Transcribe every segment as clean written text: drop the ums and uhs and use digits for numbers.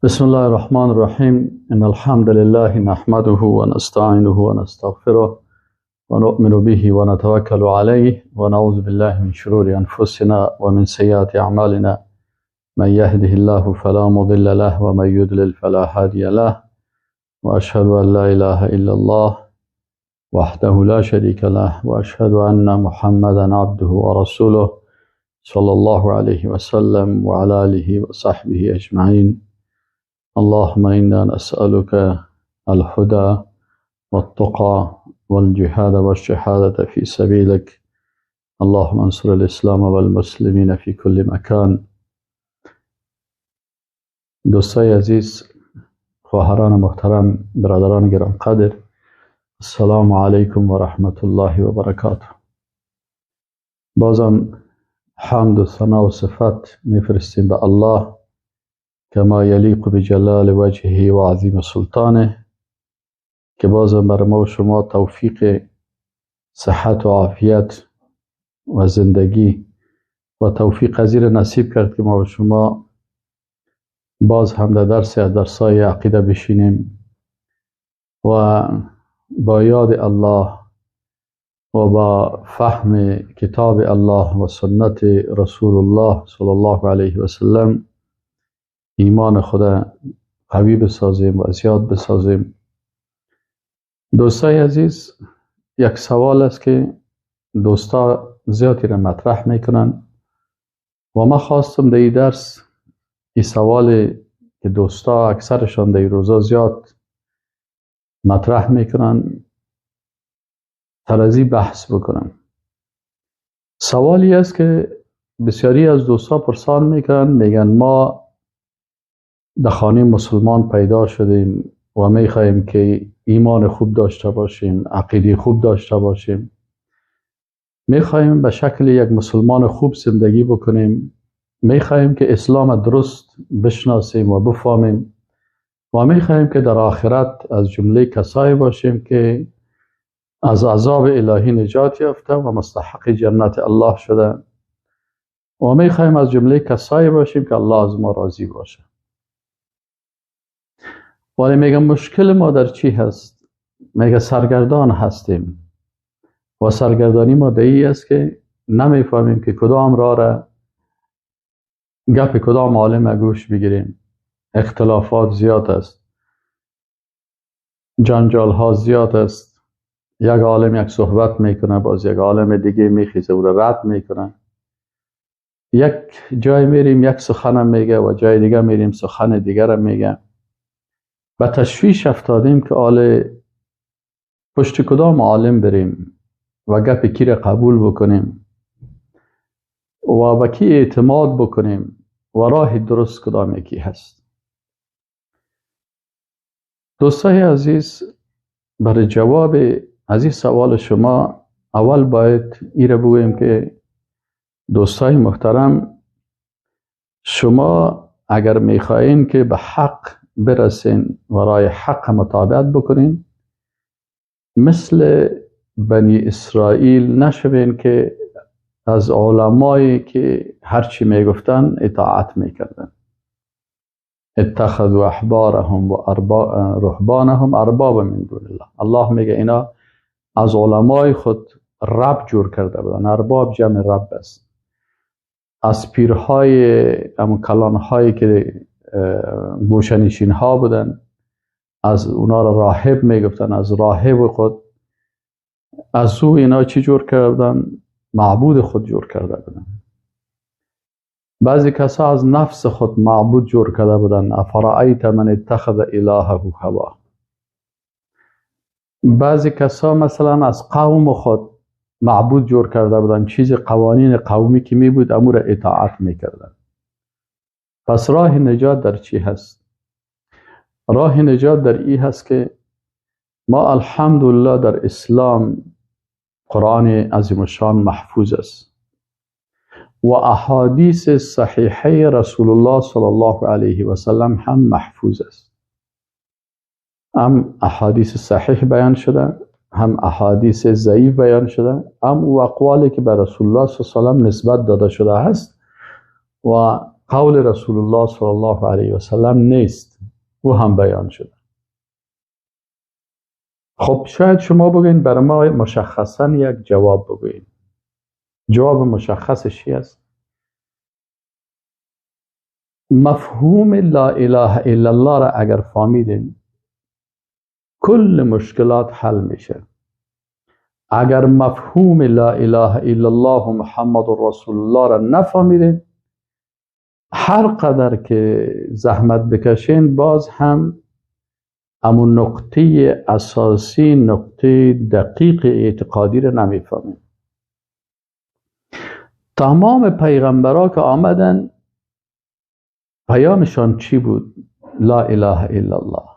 بسم الله الرحمن الرحیم. ان الحمد لله نحمده ونستعینه ونستغفره ونؤمن به ونتوکل علیه ونعوذ بالله من شرور انفسنا ومن سیئات اعمالنا. من يهده الله فلا مضل له ومن يضلل فلا هادي له، واشهد ان لا اله الا الله وحده لا شريك له، واشهد ان محمدا عبده ورسوله صلى الله عليه وسلم وعلى آله وصحبه اجمعین. اللهم انا نسألك الهدى والتقى والجهاد والشهادة في سبيلك. اللهم انصر الاسلام والمسلمين في كل مكان. دوستای عزیز، خواهران محترم، برادران گرانقدر، السلام علیکم و رحمت الله و برکاته. بازم حمد و ثنا و صفت میفرستیم به الله کما یلیق بجلال وجهه و عظیم سلطانه، که بازم بر ما و شما توفیق صحت و عافیت و زندگی و توفیق عزیز نصیب کرد که ما و شما باز هم در درس از درسای عقیده بشینیم و با یاد الله و با فهم کتاب الله و سنت رسول الله صلی الله علیه و سلم ایمان خود قوی بسازیم و زیاد بسازیم. دوستای عزیز، یک سوال است که دوستا زیادی را مطرح میکنن و ما خواستم در این درس این سوال که دوستا اکثرشان در این روزا زیاد مطرح میکنن ترازی بحث بکنم. سوالی است که بسیاری از دوستا پرسان میکنن، میگن ما در خانه مسلمان پیدا شدیم و میخواهیم که ایمان خوب داشته باشیم، عقیده خوب داشته باشیم، میخواهیم به شکل یک مسلمان خوب زندگی بکنیم، میخواهیم که اسلام درست بشناسیم و بفهمیم و میخواهیم که در آخرت از جمله کسایی باشیم که از عذاب الهی نجات یافته و مستحق جنت الله شده و میخواهیم از جمله کسایی باشیم که الله از ما راضی باشه. ولی میگم مشکل ما در چی هست؟ میگه سرگردان هستیم و سرگردانی ما در ای است که نمیفهمیم که کدام راه را گپ کدام عالم گوش بگیریم. اختلافات زیاد است، جنجال ها زیاد است. یک عالم یک صحبت میکنه، باز یک عالم دیگه میخیزه او را رد میکنه. یک جای میریم یک سخن میگه و جای دیگه میریم سخن دیگه را میگه. به تشویش افتادیم که آله پشت کدام عالم بریم و گپ کی را قبول بکنیم و به کی اعتماد بکنیم و راه درست کدام یکی هست. دوستای عزیز، برای جواب از این سوال شما اول باید این را بگوییم که دوستای محترم، شما اگر میخواین که به حق برسین و رای حق مطابقت بکنین، مثل بنی اسرائیل نشوین که از علمایی که هرچی میگفتن اطاعت میکردن. اتخذوا احبارهم و رهبانهم ارباب من دون الله. الله میگه اینا از علمای خود رب جور کرده بودن. ارباب جمع رب است. از پیرهای امون کلانهایی که گوشنشین ها بودن، از اونا را راهب میگفتن، از راهب خود، از او اینا چی جور کردن؟ معبود خود جور کرده بودن. بعضی کسا از نفس خود معبود جور کرده بودن. افرأیت من اتخذ الهه هوا. بعضی کسا مثلا از قوم خود معبود جور کرده بودن، چیز قوانین قومی که می بود امور اطاعت میکردن. پس راه نجات در چی هست؟ راه نجات در ای هست که ما الحمدلله در اسلام قرآن عظیم الشان محفوظ است و احادیث صحیحه رسول الله صلی الله علیه و سلم هم محفوظ است. هم احادیث صحیح بیان شده، هم احادیث ضعیف بیان شده، هم او اقوالی که به رسول الله صلی الله علیه و سلم نسبت داده شده است و قول رسول الله صلی الله علیه و سلم نیست. او هم بیان شده. خب شاید شما بگوین برای ما مشخصا یک جواب بگوین. جواب مشخصش چی است؟ مفهوم لا اله الا الله را اگر فهمیدین کل مشکلات حل میشه. اگر مفهوم لا اله الا الله و محمد رسول الله را نفهمیدین، هر قدر که زحمت بکشین باز هم امون نقطه اساسی، نقطه دقیق اعتقادی را نمیفهمین. تمام پیغمبرها که آمدن پیامشان چی بود؟ لا اله الا الله.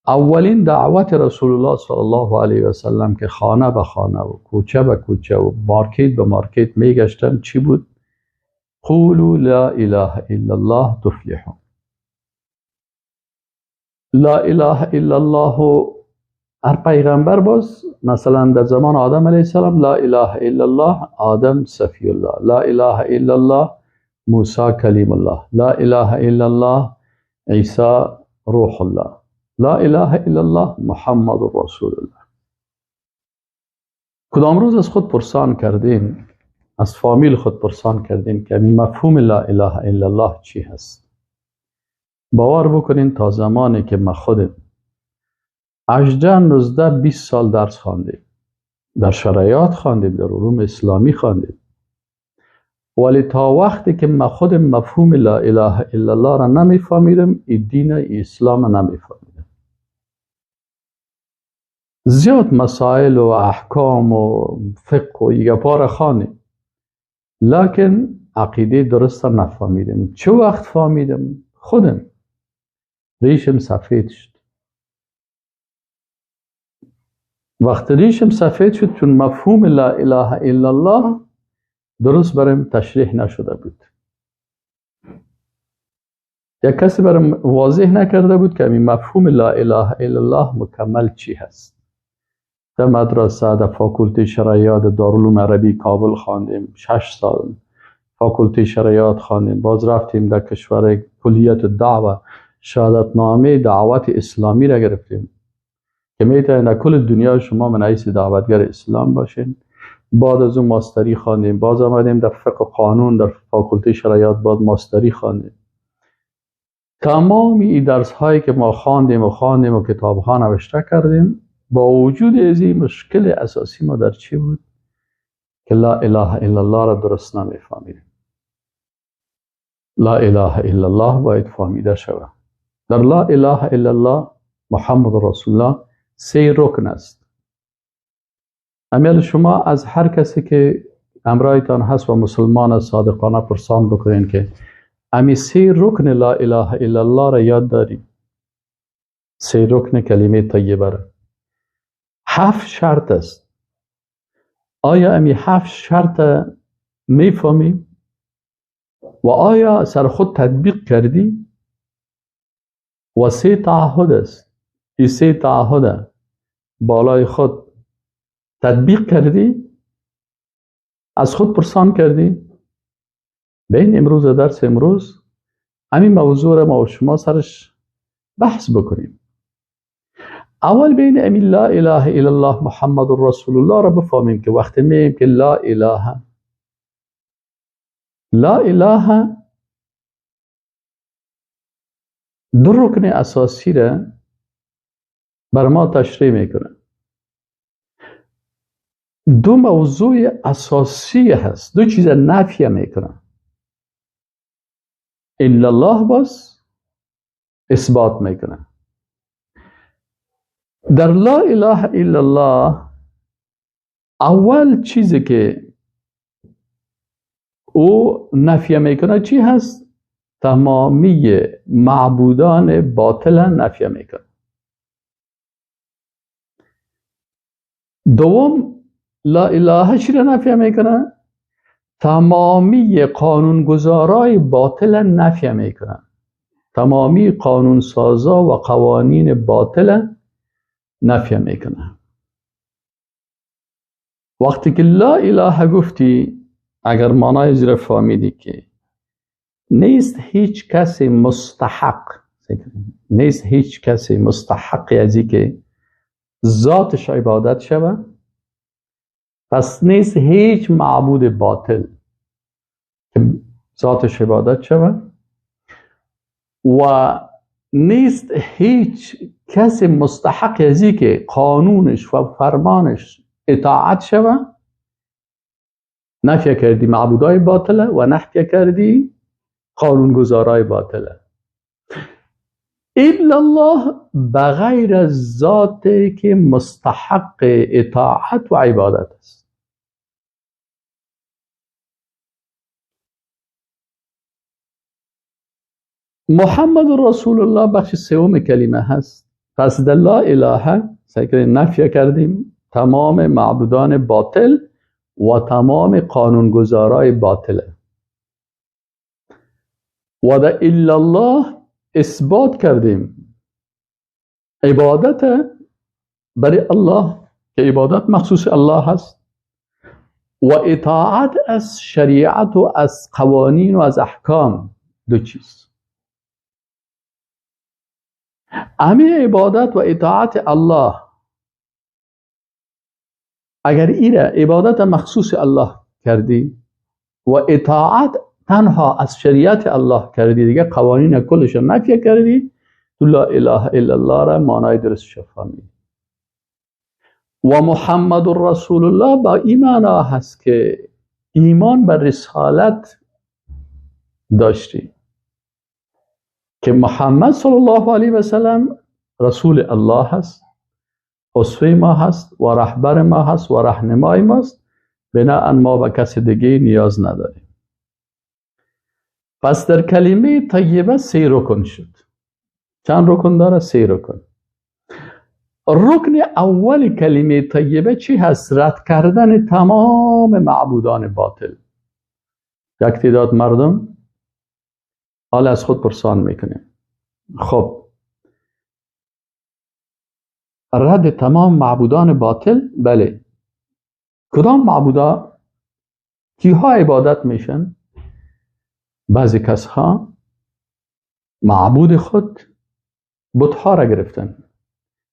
اولین دعوت رسول الله صلی الله علیه و سلم که خانه به خانه و کوچه به کوچه و مارکت به مارکت میگشتن چی بود؟ قولوا لا اله الا الله تفلحون. لا اله الا الله هر پیغمبر باز مثلا در زمان آدم علیه السلام لا اله الا الله آدم صفی الله، لا اله الا الله موسی کلیم الله، لا اله الا الله عیسی روح الله، لا اله الا الله محمد رسول الله. کدام روز از خود پرسان کردین، از فامیل خود پرسان کردین که این مفهوم لا اله الا الله چی هست؟ باور بکنین تا زمانی که ما خودم 18 19 20 سال درس خواندیم، در شرایط خواندیم، در علوم اسلامی خواندیم، ولی تا وقتی که ما خودم مفهوم لا اله الا الله را نمیفهمیدم، این دین اسلام نمیفهمیدم. زیاد مسائل و احکام و فقه و یگپا را خواندیم، لکن عقیده درست نفهمیدم. چه وقت فهمیدم؟ خودم ریشم سفید شد. وقتی ریشم سفید شد چون مفهوم لا اله الا الله درست برام تشریح نشده بود، یک کسی برام واضح نکرده بود که این مفهوم لا اله الا الله مکمل چی هست. در مدرسه، در فاکولته شرعیات دارالعلوم عربی کابل خواندیم، 6 سال فاکولته شرعیات خواندیم، باز رفتیم در کشور کلیت دعوه شهادتنامه دعوت اسلامی را گرفتیم که میتونید در کل دنیا شما من حیث دعوتگر اسلام باشین. بعد از اون ماستری خواندیم، باز آمدیم در فقه قانون در فاکولته شرعیات بعد ماستری خواندیم. تمام این درس هایی که ما خواندیم و خواندیم و کتاب ها نوشته کردیم، با وجود از این مشکل اساسی ما در چی بود؟ که لا اله الا الله را درست نمیفهمیدیم. لا اله الا الله باید فهمیده شود. در لا اله الا الله محمد رسول الله 3 رکن است. امیال شما از هر کسی که امرایتان هست و مسلمان صادقانه پرسان بکنین که امی 3 رکن لا اله الا الله را یاد داریم، 3 رکن کلمه طیبه را. 7 شرط است. آیا امی 7 شرط میفهمی و آیا سر خود تطبیق کردی؟ و 3 تعهد است. این 3 تعهد بالای خود تطبیق کردی؟ از خود پرسان کردی؟ بین امروز درس امروز همین موضوع را ما و شما سرش بحث بکنیم. اول بین امین لا اله الا الله محمد رسول الله را بفهمیم که وقتی میگیم که لا اله، لا اله 2 رکن اساسی را بر ما تشریح میکنه. 2 موضوع اساسی هست، 2 چیز نفی میکنه. الا الله باز اثبات میکنه. در لا اله الا الله اول چیزی که او نفی میکنه چی هست؟ تمامی معبودان باطل نفی میکنه. دوم لا اله چی را نفی میکنه؟ تمامی قانونگذارای باطل نفی میکنه. تمامی قانون سازا و قوانین باطل نفی میکنه. وقتی که لا اله گفتی، اگر معنای زیر فهمیدی که نیست هیچ کسی مستحق، نیست هیچ کسی مستحق از که ذاتش عبادت شود. پس نیست هیچ معبود باطل که ذاتش عبادت شود و نیست هیچ کسی مستحق از که قانونش و فرمانش اطاعت شود. نفی کردی معبودای باطله و نفی کردی قانونگذارای باطله. الا الله، بغیر از ذاتی که مستحق اطاعت و عبادت است. محمد رسول الله بخش سوم کلمه هست. پس در لا اله سعی نفی کردیم تمام معبودان باطل و تمام قانونگذارای باطله، و در الا الله اثبات کردیم عبادت برای الله که عبادت مخصوص الله هست و اطاعت از شریعت و از قوانین و از احکام. دو چیز، امی عبادت و اطاعت الله، اگر ایره عبادت مخصوص الله کردی و اطاعت تنها از شریعت الله کردی، دیگه قوانین کلش نفی کردی، تو لا اله الا الله را معنای درست فهمیدی. و محمد رسول الله با این معنا هست که ایمان بر رسالت داشتی که محمد صلی الله علیه و سلم رسول الله هست، اسوه ما هست و رهبر ما هست و رهنمای ماست، بناءً ما به کس دیگه نیاز نداریم. پس در کلمه طیبه سه رکن شد. چند رکن داره؟ سه رکن. رکن اول کلمه طیبه چی هست؟ رد کردن تمام معبودان باطل. یک تعداد مردم حالا از خود پرسان میکنیم، خب رد تمام معبودان باطل، بله، کدام معبودا؟ کیها عبادت میشن؟ بعضی کسها معبود خود بتها را گرفتن،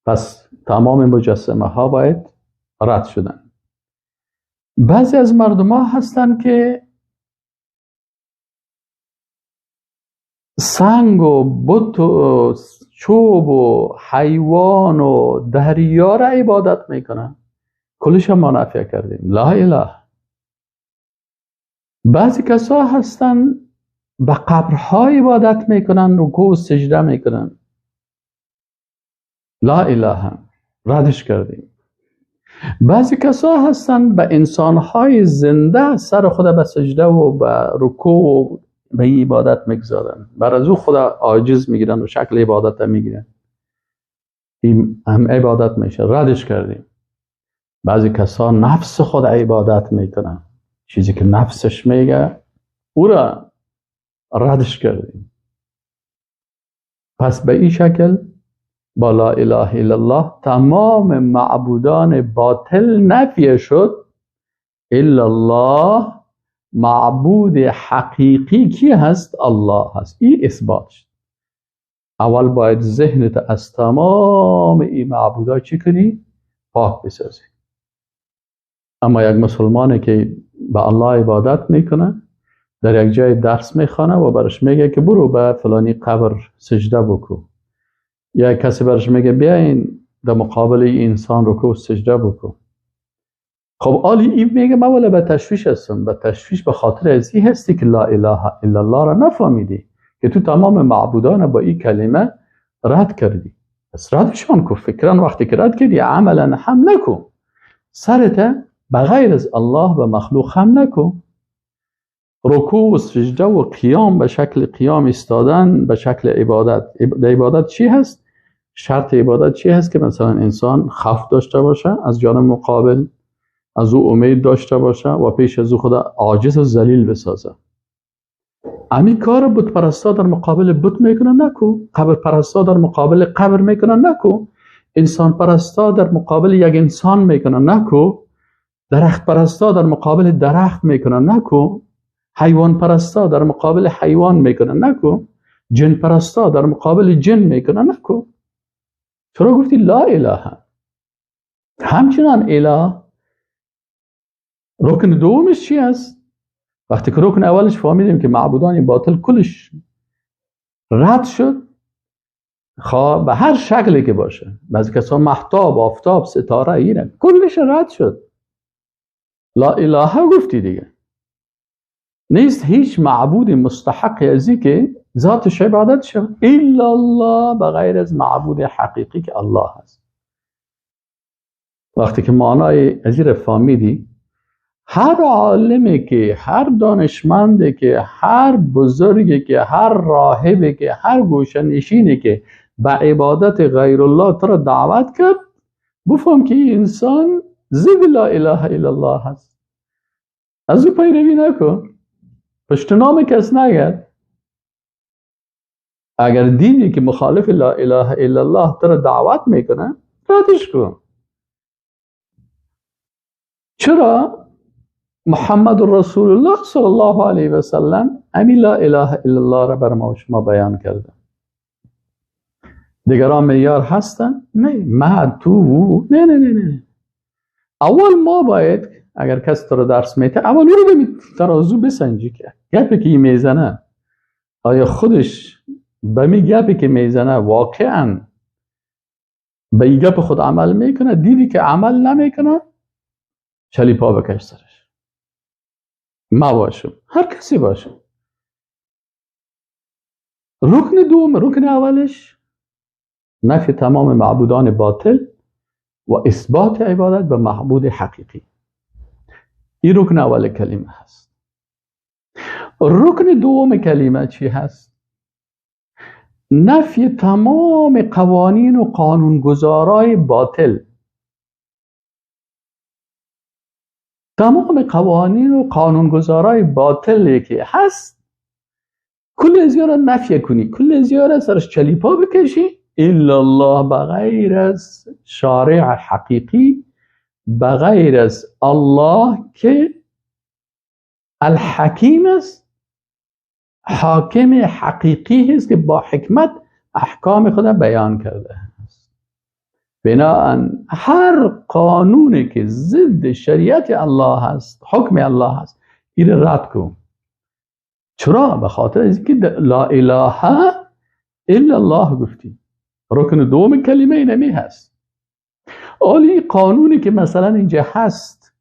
پس تمام مجسمه ها باید رد شدن. بعضی از مردم ها هستن که سنگ و بت و چوب و حیوان و دریا را عبادت میکنن، کلش ما نفی کردیم، لا اله. بعضی کسا هستن به قبرها عبادت میکنن، رکوع و سجده میکنن، لا اله، ردش کردیم. بعضی کسا هستن به انسانهای زنده سر خود به سجده و به رکوع و به عبادت میگذارن، بر از او خدا عاجز میگیرن و شکل عبادت میگیرن، این هم عبادت میشه، ردش کردیم. بعضی کسا نفس خود عبادت میکنن، چیزی که نفسش میگه او را ردش کردیم. پس به این شکل با لا اله الا الله تمام معبودان باطل نفی شد. الا الله، معبود حقیقی کی هست؟ الله هست. این اثبات شد. اول باید ذهنت از تمام این معبودا چی کنی؟ پاک بسازی. اما یک مسلمانی که به الله عبادت میکنه، در یک جای درس میخوانه و برش میگه که برو به فلانی قبر سجده بکو، یا کسی برش میگه بیاین در مقابل انسان رکوع سجده بکو. خب آلی این میگه من ولی به تشویش هستم، به تشویش به خاطر از این هستی که لا اله الا الله را نفهمیدی، که تو تمام معبودان با این کلمه رد کردی. پس ردشان کو، فکرا وقتی که رد کردی عملا هم نکو، سرت بغیر از الله به مخلوق هم نکو. رکوع و سجده و قیام به شکل قیام ایستادن به شکل عبادت. عبادت چی هست؟ شرط عبادت چی هست؟ که مثلا انسان خوف داشته باشه از جانب مقابل، از او امید داشته باشه و پیش از او خدا عاجز و ذلیل بسازه. امی کار بت پرستا در مقابل بت میکنن نکو، قبر پرستا در مقابل قبر میکنن نکو، انسان پرستا در مقابل یک انسان میکنن نکو، درخت پرستا در مقابل درخت میکنن نکو، حیوان پرستا در مقابل حیوان میکنن نکو. جن پرستا در مقابل جن میکنن نکن. چرا گفتی لا اله؟ همچنان اله رکن دومش چی است؟ وقتی که رکن اولش فهمیدیم که معبودان باطل کلش رد شد، خواه به هر شکلی که باشه، بعضی کسا مهتاب، آفتاب، ستاره، اینه کلش رد شد. لا اله گفتی دیگه، نیست هیچ معبود مستحق ازی که ذاتش عبادت شد الا الله، بغیر از معبود حقیقی که الله هست. وقتی که معنای ازی رو فهمیدی، هر عالمی که، هر دانشمندی که، هر بزرگی که، هر راهبی که، هر گوشه نشینی که به عبادت غیر الله تو را دعوت کرد، بفهم که این انسان ضد لا اله الا الله هست. از او پیروی نکن، پشت نام کس نگرد. اگر دینی که مخالف لا اله الا الله تو را دعوت میکنه، ردش کن. چرا؟ محمد رسول الله صلی الله علیه و سلم امی لا اله الا الله را بر ما و شما بیان کرده. دیگران معیار هستن؟ نه، ما تو نه نه نه نه. اول ما باید، اگر کس تو رو درس میده، اول او رو به ترازو بسنجی که گپی که میزنه آیا خودش به می گپی که میزنه واقعا به این گپ خود عمل میکنه؟ دیدی که عمل نمیکنه، چلیپا بکش سرش. ما باشم، هر کسی باشه. رکن دوم، رکن اولش نفی تمام معبودان باطل و اثبات عبادت به معبود حقیقی. این رکن اول کلمه هست. رکن دوم کلمه چی هست؟ نفی تمام قوانین و قانونگذارای باطل. تمام قوانین و قانونگذارای باطلی که هست کل از را نفی کنی، کل از را سرش چلیپا بکشی، الا الله، بغیر از شارع حقیقی، بغیر از الله که الحکیم است، حاکم حقیقی است که با حکمت احکام خود بیان کرده است. بناءً هر قانونی که ضد شریعت الله هست، حکم الله هست، این رد کن. چرا؟ به خاطر اینکه لا اله الا الله گفتی. رکن دوم کلمه اینمی هست. آلی قانونی که مثلا اینجا هست،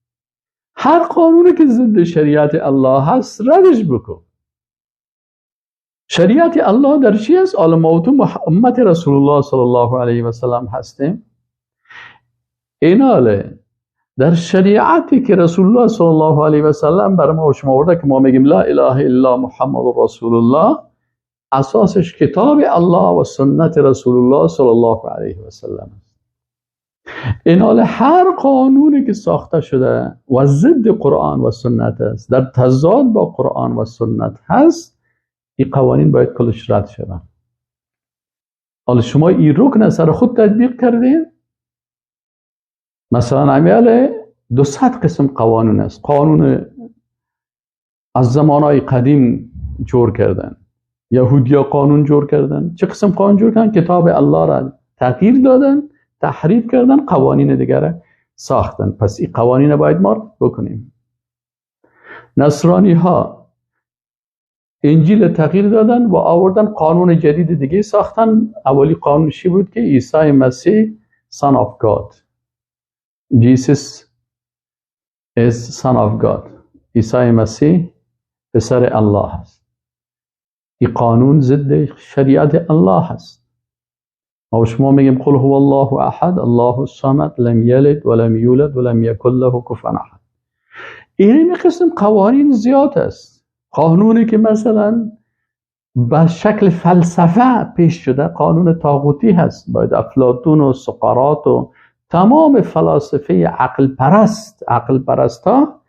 هر قانونی که ضد شریعت الله هست ردش بکن. شریعت الله در چی است؟ آل ما و تو امت رسول الله صلی الله علیه و سلم هستیم. ایناله در شریعتی که رسول الله صلی الله علیه و سلم بر ما و شما آورده که ما میگیم لا اله الا محمد رسول الله، اساسش کتاب الله و سنت رسول الله صلی الله علیه و سلم است. ایناله هر قانونی که ساخته شده و ضد قرآن و سنت است، در تضاد با قرآن و سنت هست، این قوانین باید کلش رد شوند. حالا شما این رکن سر خود تطبیق کردین. مثلا عمیاله 200 قسم قوانین است. قانون از زمانهای قدیم جور کردن، یهودیا قانون جور کردن. چه قسم قانون جور کردن؟ کتاب الله را تغییر دادن، تحریف کردن، قوانین دیگر ساختن. پس این قوانین باید ما بکنیم. نصرانی ها انجیل تغییر دادن و آوردن قانون جدید دیگه ساختن. اولی قانون چی بود؟ که عیسی مسیح son of God، Jesus is son of God، عیسی مسیح پسر الله است. این قانون ضد شریعت الله است. ما شما میگیم قل هو الله احد الله الصمد لم یلد ولم یولد ولم یکن له کفوا احد. این قسم قوانین زیاد است. قانونی که مثلا به شکل فلسفه پیش شده قانون طاغوتی هست. باید افلاطون و سقراط و تمام فلاسفه عقل پرست، عقل پرست ها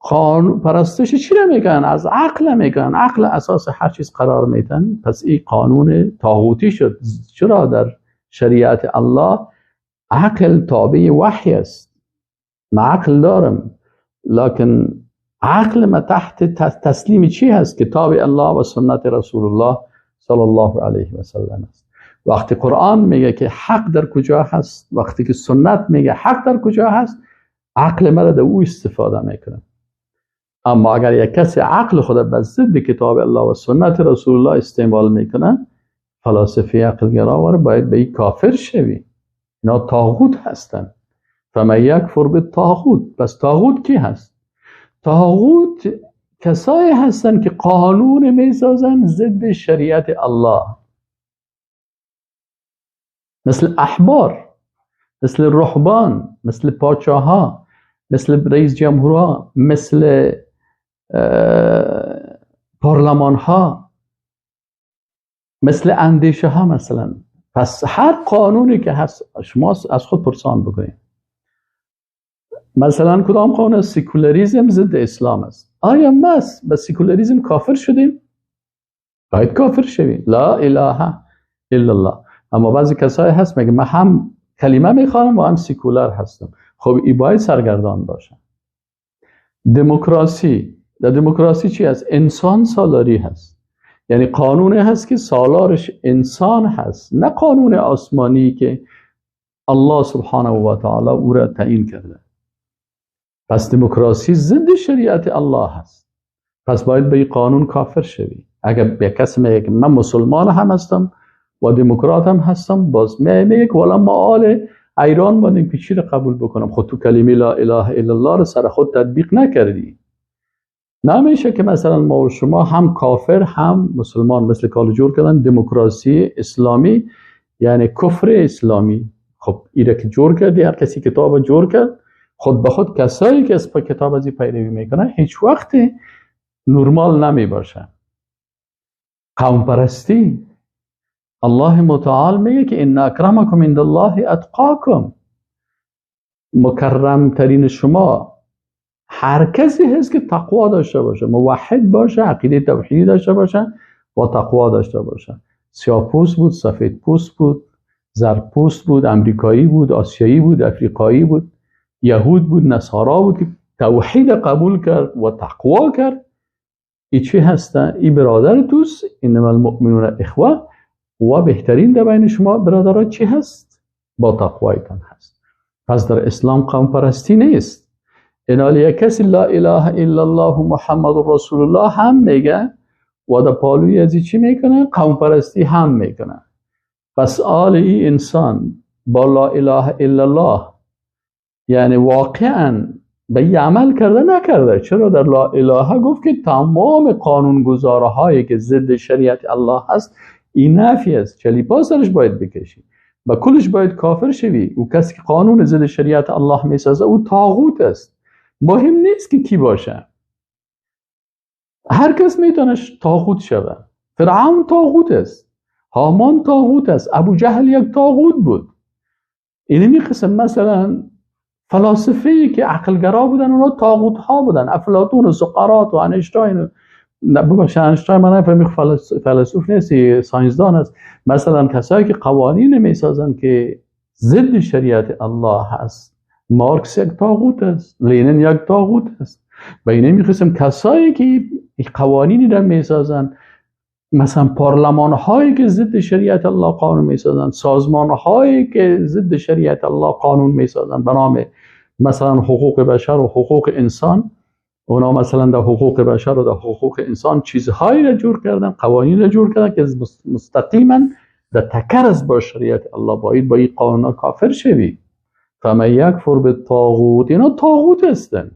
قانون پرستش چی رو میگن؟ از عقل میگن، عقل اساس هر چیز قرار میدن. پس این قانون طاغوتی شد. چرا؟ در شریعت الله عقل تابع وحی است. من عقل دارم، لکن عقل ما تحت تسلیم چی هست؟ کتاب الله و سنت رسول الله صلی الله علیه و سلم است. وقتی قرآن میگه که حق در کجا هست، وقتی که سنت میگه حق در کجا هست، عقل مرا در او استفاده میکنه. اما اگر یک کسی عقل خود به ضد کتاب الله و سنت رسول الله استعمال میکنه، فلاسفه عقلگرا باید به این کافر شوی. اینا طاغوت هستن. فمن یکفر بالطاغوت. پس طاغوت کی هست؟ طاغوت کسایی هستن که قانون میسازن ضد شریعت الله، مثل احبار، مثل رهبان، مثل پادشاها، مثل رئیس جمهورها، مثل پارلمان ها، مثل اندیشه ها مثلا. پس هر قانونی که هست شما از خود پرسان بکنید. مثلا کدام قانون؟ سکولاریزم ضد اسلام است. آیا ما به سکولاریزم کافر شدیم؟ باید کافر شویم. لا اله الا الله. اما بعضی کسایی هست میگه من هم کلمه میخوانم و هم سکولار هستم. خب ای باید سرگردان باشه. دموکراسی، در دموکراسی چی هست؟ انسان سالاری هست. یعنی قانونی هست که سالارش انسان هست، نه قانون آسمانی که الله سبحانه و تعالی او را تعیین کرده. پس دموکراسی ضد شریعت الله هست. پس باید به این قانون کافر شوی. اگر به کسی میگه که من مسلمان هم هستم و دموکرات هم هستم، باز میگه که والا ما آل ایران بودیم که چی رو قبول بکنم؟ خود تو کلمه لا اله الا الله رو سر خود تطبیق نکردی. نمیشه که مثلا ما و شما هم کافر هم مسلمان، مثل کال جور کردن دموکراسی اسلامی، یعنی کفر اسلامی. خب ایره که جور کردی، هر کسی کتاب جور کرد، خود به خود کسایی که از کتاب از این پیروی میکنه هیچ وقت نرمال نمی باشه. قوم پرستی، الله متعال میگه که ان اکرمکم عند الله اتقاکم، مکرم ترین شما هر کسی هست که تقوا داشته باشه، موحد باشه، عقیده توحیدی داشته باشه و تقوا داشته باشه. سیاه پوست بود، سفید پوست بود، زرد پوست بود، امریکایی بود، آسیایی بود، افریقایی بود، یهود بود، نصارا بود، که توحید قبول کرد و تقوا کرد. ای چی هستن؟ ای برادر توست، انما المؤمنون اخوه، و بهترین در بین شما برادرها چی هست؟ با تقوایتان هست. پس در اسلام قوم پرستی نیست. اینالی یک کسی لا اله الا الله محمد رسول الله هم میگه و در پالوی از چی میکنه؟ قوم پرستی هم میکنه. پس آل ای انسان با لا اله الا الله یعنی واقعا به این عمل کرده نکرده. چرا در لا اله گفت که تمام قانونگذارهایی که ضد شریعت الله هست این نفی است، چلیپا سرش باید بکشی و کلش باید کافر شوی. او کسی که قانون ضد شریعت الله میسازه او طاغوت است. مهم نیست که کی باشه، هر کس میتونه طاغوت شوه. فرعون طاغوت است، هامان طاغوت است، ابو جهل یک طاغوت بود. اینمی قسم مثلا فلاسفه‌ای که عقلگرا بودن اونا طاغوت ها بودن، افلاطون و سقراط و انیشتین. ببخشید انیشتین من نفهمی فیلسوف نیست، ساینسدان است. مثلا کسایی که قوانین میسازن که ضد شریعت الله هست، مارکس یک طاغوت است، لینین یک طاغوت است. و اینه میخواستم کسایی که قوانینی را میسازن، مثلا پارلمان هایی که ضد شریعت الله قانون میسازن، سازمان هایی که ضد شریعت الله قانون میسازن به نام مثلا حقوق بشر و حقوق انسان، اونا مثلا در حقوق بشر و در حقوق انسان چیزهایی را جور کردن، قوانین را جور کردن که مستقیما در تکر است با شریعت الله. باید با این قانون کافر شوی. فمن یکفر بالطاغوت، اینا طاغوت هستن.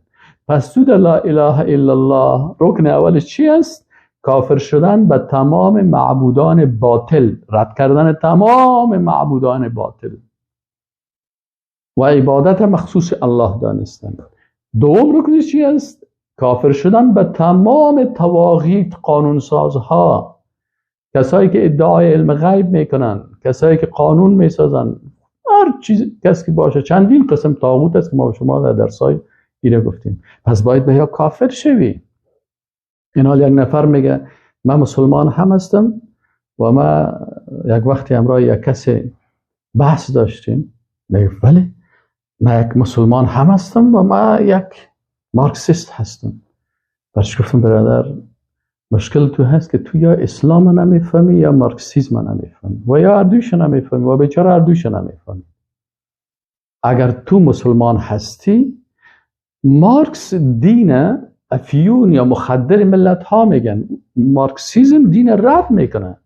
پس تو لا اله الا الله رکن اولش چی است؟ کافر شدن به تمام معبودان باطل، رد کردن تمام معبودان باطل و عبادت مخصوص الله دانستن. دوم رکنش چی است؟ کافر شدن به تمام طواغیت، قانونسازها، کسایی که ادعای علم غیب میکنن، کسایی که قانون میسازن، هر چیز کسی که باشه. چندین قسم طاغوت است که ما شما در درسای ایره گفتیم. پس باید به یا کافر شوی. این حال یک نفر میگه من مسلمان هم هستم و ما یک وقتی همراه یک کسی بحث داشتیم، میگه ولی من یک مسلمان هم هستم و من یک مارکسیست هستم. برش گفتم برادر مشکل تو هست که تو یا اسلام نمیفهمی یا مارکسیسم نمیفهمی و یا هر نمیفهمی و بیچاره هر نمیفهمی. اگر تو مسلمان هستی، مارکس دین افیون یا مخدر ملت ها میگن، مارکسیزم دین رد میکنه.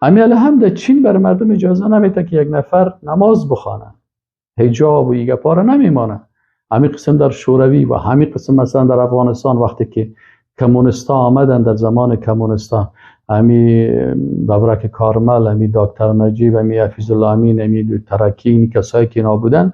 همین هم در چین برای مردم اجازه نمیده که یک نفر نماز بخوانه، حجاب و ایگه پا را نمیمانه. همین قسم در شوروی و همین قسم مثلا در افغانستان وقتی که کمونیستا آمدن، در زمان کمونیستا همی ببرک کارمل، همی دکتر نجیب، همی حفیظ الله امین، همی ترکی، این کسایی که اینا بودن،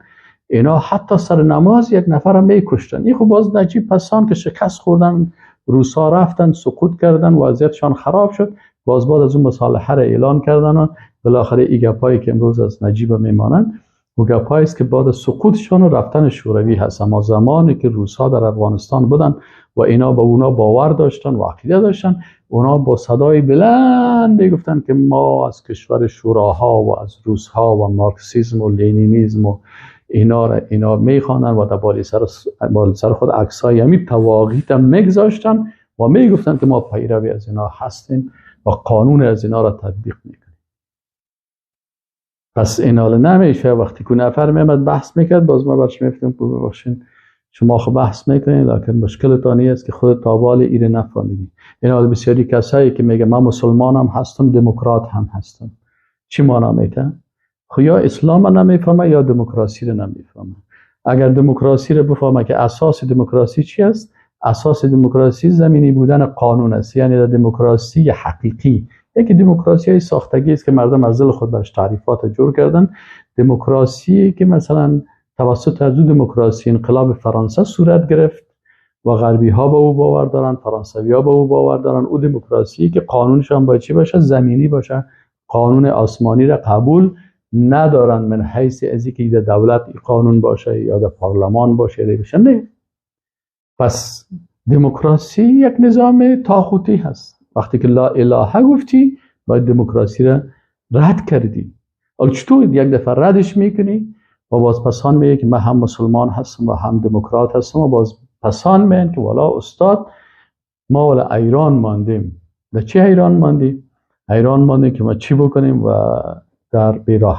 اینا حتی سر نماز یک نفر هم میکشتن. این خب باز نجیب پسان که شکست خوردن، روسا رفتن سقوط کردن، وضعیتشان خراب شد، باز بعد از اون مصالحه را اعلان کردن و بالاخره این گپایی که امروز از نجیب میمانند و گپایی است که بعد از سقوطشان و رفتن شوروی هست. اما زمانی که روسا در افغانستان بودن و اینا به اونا باور داشتن و عقیده داشتن، اونا با صدای بلند میگفتن که ما از کشور شوراها و از روسها و مارکسیسم و لنینیسم و اینا را اینا میخوانن و در بالای سر خود عکسای همی طواغیت هم میگذاشتن و میگفتن که ما پیروی از اینا هستیم و قانون از اینا را تطبیق میکنیم. پس اینا نمیشه. وقتی که نفر میامد بحث میکرد، باز ما برش میفتیم که ببخشین شما خب بحث میکنین، لکن مشکلتان است که خود تابال ایره نفهمیدی. اینا بسیاری کسایی که میگه من مسلمانم هستم، دموکرات هم هستم، چی معنا میته؟ خب یا اسلام نمیفهمه یا دموکراسی رو نمیفهمه. اگر دموکراسی رو بفهمه که اساس دموکراسی چی است، اساس دموکراسی زمینی بودن قانون است، یعنی در دموکراسی حقیقی، یکی دموکراسی های ساختگی است که مردم از دل خود برش تعریفات جور کردن. دموکراسی که مثلا توسط از دموکراسی انقلاب فرانسه صورت گرفت و غربی ها به او باور دارن، فرانسوی ها به او باور دارن، او دموکراسی که قانونش هم باید چی باشه؟ زمینی باشه، قانون آسمانی را قبول ندارن من حیث از اینکه در دولت قانون باشه یا در پارلمان باشه یا باشه، نه. پس دموکراسی یک نظام طاغوتی هست. وقتی که لا اله گفتی باید دموکراسی را رد کردی. حالا چطور یک دفعه ردش میکنی و باز پسان میگه که من هم مسلمان هستم و هم دموکرات هستم، و باز پسان میگن که والا استاد ما والا ایران ماندیم. در چه ایران ماندیم؟ ایران ماندیم که ما چی بکنیم و در بیراه